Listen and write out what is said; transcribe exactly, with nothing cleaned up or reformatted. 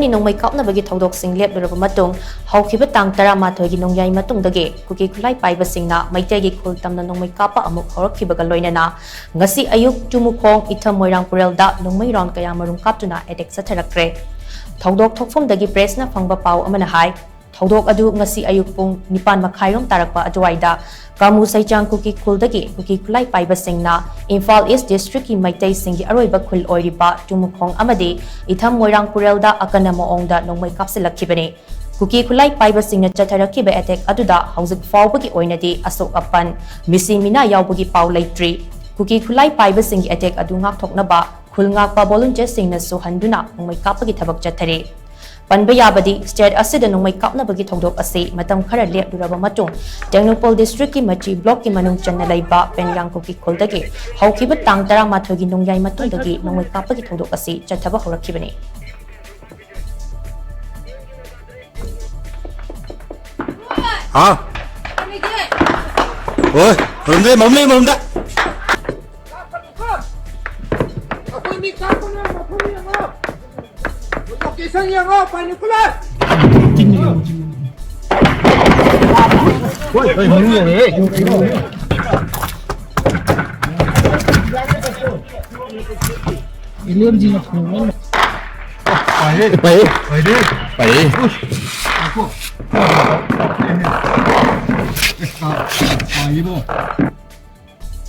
ꯅꯣꯡꯃꯩ ꯀꯥꯞꯅꯕꯒꯤ ꯊꯧꯗꯣꯛꯁꯤꯡ ꯂꯦꯞꯂꯨꯔꯕ ꯃꯇꯨꯡ, ꯍꯧꯈꯤꯕ ꯇꯥꯡ ꯇꯔꯥꯃꯥꯊꯣꯏꯒꯤ ꯅꯣꯡꯌꯥꯏ ꯃꯇꯨꯡꯗꯒꯤ ꯀꯨꯀꯤ ꯈꯨꯠꯂꯥꯏ ꯄꯥꯏꯕꯁꯤꯡꯅ ꯃꯩꯇꯩꯒꯤ ꯈꯨꯜ ꯇꯝꯅ ꯅꯣꯡꯃꯩ ꯀꯥꯞꯄ ꯑꯃꯨꯛ ꯍꯧꯔꯛꯈꯤꯕꯒ ꯂꯣꯏꯅꯅ ꯉꯁꯤ ꯑꯌꯨꯛ ꯇꯨꯃꯨꯈꯣꯡ ꯏꯊꯝ ꯃꯣꯏꯔꯥꯡ ꯄꯨꯔꯦꯜꯗ ꯅꯣꯡꯃꯩ ꯔꯥꯎꯟ ꯀꯌꯥꯃꯔꯨꯝ ꯀꯥꯞꯇꯨꯅ ꯑꯦꯇꯦꯛ ꯆꯠꯊꯔꯛꯈ꯭ꯔꯦ꯫ ꯊꯧꯗꯣꯛ ꯊꯣꯛꯐꯝꯗꯒꯤ ꯄ꯭ꯔꯦꯁꯅ ꯐꯪꯕ ꯄꯥꯎ ꯑꯃꯅ ꯍꯥꯏ, ꯊꯧꯗꯣꯛ ꯑꯗꯨ ꯉꯁꯤ ꯑꯌꯨꯛ ꯄꯨꯡ ꯅꯤꯄꯥꯟ ꯃꯈꯥꯏꯔꯣꯝ ꯇꯥꯔꯛꯄ ꯑꯗꯨꯋꯥꯏꯗ ꯀꯥꯃꯨ ꯁꯩꯆꯥꯡ ꯀꯨꯀꯤ ꯈꯨꯜꯗꯒꯤ ꯀꯨꯀꯤ ꯈꯨꯠꯂꯥꯏ ꯄꯥꯏꯕꯁꯤꯡꯅ ꯏꯝꯐꯥꯜ ꯏꯁ ꯗꯤꯁꯇ꯭ꯔꯤꯛꯀꯤ ꯃꯩꯇꯩꯁꯤꯡꯒꯤ ꯑꯔꯣꯏꯕ ꯈꯨꯜ ꯑꯣꯏꯔꯤꯕ ꯇꯨꯃꯨꯈꯣꯡ ꯑꯃꯗꯤ ꯏꯊꯝ ꯃꯣꯏꯔꯥꯡ ꯄꯨꯔꯦꯜꯗ ꯑꯀꯟꯕ ꯃꯑꯣꯡꯗ ꯅꯣꯡꯃꯩ ꯀꯥꯞꯁꯤꯜꯂꯛꯈꯤꯕꯅꯤ꯫ ꯀꯨꯀꯤ ꯈꯨꯠꯂꯥꯏ ꯄꯥꯏꯕꯁꯤꯡꯅ ꯆꯠꯊꯔꯛꯈꯤꯕ ꯑꯦꯇꯦꯛ ꯑꯗꯨꯗ ꯍꯧꯖꯤꯛ ꯐꯥꯎꯕꯒꯤ ꯑꯣꯏꯅꯗꯤ ꯑꯁꯣꯛ ꯑꯄꯟ, ꯃꯤꯁꯤ ꯃꯤꯅꯥ ꯌꯥꯎꯕꯒꯤ ꯄꯥꯎ ꯂꯩꯇ꯭ꯔꯤ꯫ ꯀꯨꯀꯤ ꯈꯨꯠꯂꯥꯏ ꯄꯥꯏꯕꯁꯤꯡꯒꯤ ꯑꯦꯇꯦꯛ ꯑꯗꯨ ꯉꯥꯛꯊꯣꯛꯅꯕ ꯈꯨꯜ ꯉꯥꯛꯄ ꯚꯣꯂꯨꯟꯇꯤꯌꯔꯁꯤꯡꯅꯁꯨ ꯍꯟꯗꯨꯅ ꯅꯣꯡꯃꯩ ꯀꯥꯞꯄꯒꯤ ꯊꯕꯛ ꯆꯠꯊꯔꯤ꯫ ꯄꯟꯕ ꯌꯥꯕꯗꯤ, ꯁ꯭ꯇꯦꯠ ꯑꯁꯤꯗ ꯅꯣꯡꯃꯩ ꯀꯥꯞꯅꯕꯒꯤ ꯊꯧꯗꯣꯛ ꯑꯁꯤ ꯃꯇꯝ ꯈꯔ ꯂꯦꯞꯂꯨꯔꯕ ꯃꯇꯨꯡ, ꯇꯦꯡꯅꯧꯄꯜ ꯗꯤꯁꯇ꯭ꯔꯤꯛꯀꯤ ꯃꯆꯤ ꯕ꯭ꯂꯣꯛꯀꯤ ꯃꯅꯨꯡ ꯆꯟꯅ ꯂꯩꯕ ꯄꯦꯟꯌꯥꯡ ꯀꯨꯀꯤ ꯈꯨꯜꯗꯒꯤ ꯍꯧꯈꯤꯕ ꯇꯥꯡ ꯇꯔꯥꯃꯥꯊꯣꯏꯒꯤ ꯅꯣꯡꯌꯥꯏ ꯃꯇꯨꯡꯗꯒꯤ ꯅꯣꯡꯃꯩ ꯀꯥꯞꯄꯒꯤ ꯊꯧꯗꯣꯛ ꯑꯁꯤ ꯆꯠꯊꯕ ꯍꯧꯔꯛꯈꯤꯕꯅꯤ꯫ ꯍꯥ? ꯍꯣꯏ, ꯃꯔꯨꯝꯗ, ꯃꯔꯨꯝ ꯂꯩ, ꯃꯔꯨꯝꯗ꯫ ꯑꯩꯈꯣꯏ ꯃꯤ ꯀꯥꯞꯄꯅ ꯃꯐꯝ ꯌꯦꯡꯉꯣ꯫ ꯂꯣꯀꯦꯁꯟ ꯌꯦꯡꯉꯣ, ꯕꯥꯏꯅꯣꯀꯨꯂꯔ꯫ ꯍꯣꯏ, ꯍꯣꯏ, ꯃꯔꯨ ꯌꯧꯔꯦ꯫ ꯑꯦꯂꯤꯌꯟꯁꯤꯡꯅ ꯊꯣꯡꯕ꯫ ꯄꯥꯏꯌꯦ꯫ ꯄꯥꯏꯌꯦ꯫ ꯄꯥꯏꯌꯦ꯫ ꯄꯥꯏꯌꯦ꯫ ꯄꯥꯏꯌꯦꯕꯣ꯫